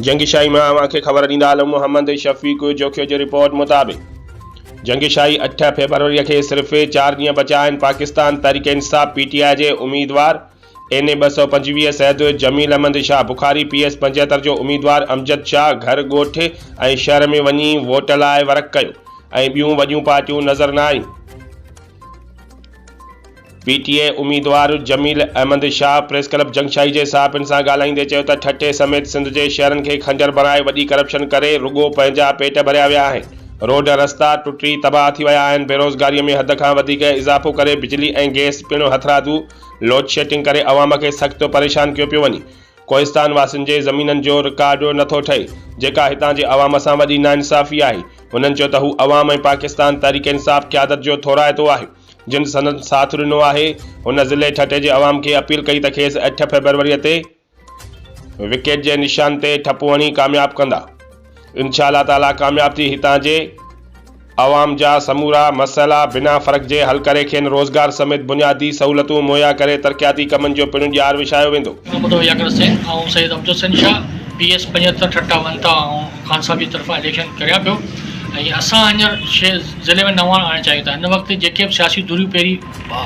جنگشاهي مان اوهان کي خبر ڏيندا هلون محمد شفيق جوکيو جي رپورٽ مطابق جنگشاهي اٺ فيبروري کي صرف چار ڏينهن بچيا آهن پاڪستان تحريڪ انصاف پي ٽي آء جي اميدوار اين اي 225 سيد جميل احمد شاهه بخاري پي ايس 75 جو اميدوار امجد شاهه گهر ڳوٺ ۽ شهر ۾ وڃي ووٽ لاء ورڪ ڪيو ۽ ٻيون وڏيون پارٽيون نظر نه آيون. پي ٽي اي اميدوار جميل احمد شاهه پريس ڪلب جنگشاهي جي صحافين سان ڳالهائيندي چيو ته ٺٽي سميت سنڌ جي شهرن کي خنجر بڻائي وڏي ڪرپشن ڪري رڳو پنهنجا پيٽ ڀريا ويا آهن، روڊ رستا ٽٽي تباهه ٿي ويا آهن، بيروزگاري ۾ حد کان وڌيڪ اضافو ڪري بجلي ۽ گئس پڻ هٿرادو لوڊشيڊنگ ڪري عوام کي سخت پريشان ڪيو پيو وڃي، ڪوهستان واسين جي زمينن جو رڪارڊ نٿو ٺهي، جيڪا هتان جي عوام سان وڏي ناانصافي آهي. هنن چيو ته هو عوام ۽ پاڪستان تحريڪ انصاف قيادت جو ٿورائتو آهي، جن سندن ساٿ ڏنو آهي. هن ضلعي ٺٽي جي عوام کي اپيل ڪئي ته کيس اٺ فيبروري تي وڪيٽ جي نشان تي ٺپو هڻي ڪامياب ڪندا. انشاء الله تعاليٰ ڪامياب ٿي هتان جي عوام جا سمورا مسئلا بنا فرق جي حل ڪري کين روزگار سميت بنيادي سهولتون مهيا ڪري ترقياتي ڪمن جو پڻ ڄار وڇايو ويندو. ٻڌو ياڪر حسين آئون Syed Amjad Hussain Shah P S 75 Thatta one تان آئون خان صاحب جي طرفان اليڪشن ڪريان پيو ۽ اسان هينئر شي ضلعي ۾ نواڻ آڻڻ چاهيون ٿا هن وقت جيڪي به سياسي ڌريون پهرين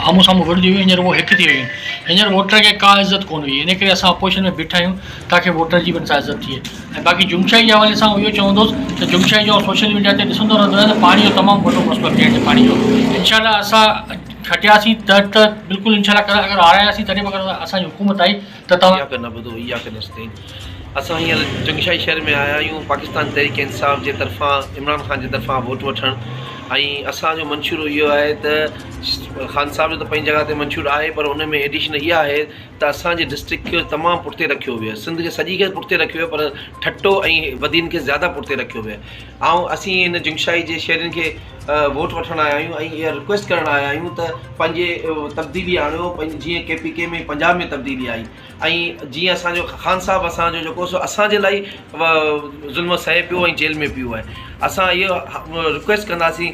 آمهون سامهون وڙهنديون هيون هينئر اهي هڪ ٿي ويون آهن هينئر ووٽر کي ڪا عزت ڪونه هئي ان ڪري اسان اپوزيشن ۾ بيٺا آهيون تاڪه ووٽر جي به ان سان عزت ٿئي ۽ باقي جمشاهي جي حوالي سان اهو چوندس ته جمشاهي جو سوشل ميڊيا تي ڏسندو رهندو آهيان ته پاڻي جو تمام وڏو مسئلو آهي پيئڻ جي پاڻي جو انشاء الله اسان کٽياسين ته ته بلڪل انشاء الله اگر هاراياسين تڏهن به اگر اسان جي حڪومت آئي ته توهان اياڪ نعبد و اياڪ نستعين اسان هينئر جنگشاهي شهر ۾ آيا آهيون پاڪستان تحريڪ انصاف جي طرفان عمران خان جي طرفان ووٽ وٺڻ ۽ اسان جو منشور اهو آهي ته خان صاحب جو ته پنهنجي جڳهه تي منشور آهي پر ان ۾ ايڊيشن اها آهي ته اسان جي ڊسٽرڪٽ کي تمام پٺتي رکيو ويو آهي سنڌ کي سڄي کي پٺتي رکيو ويو پر ٺٽو ۽ بدين کي زياده پٺتي رکيو ويو آهي ۽ اسين هن جنگشاهي جي شهرين کي ووٽ وٺڻ آيا آهيون ۽ اها رڪويسٽ ڪرڻ آيا آهيون ته پنهنجي تبديلي آڻيو جيئن ڪي پي ڪي ۾ پنجاب ۾ تبديلي آئي ۽ جيئن اسان جو خان صاحب اسان جو جيڪو سو اسان جي لاء ظلم سهي پيو ۽ جيل ۾ پيو آهي اسان اهو رڪويسٽ ڪنداسين.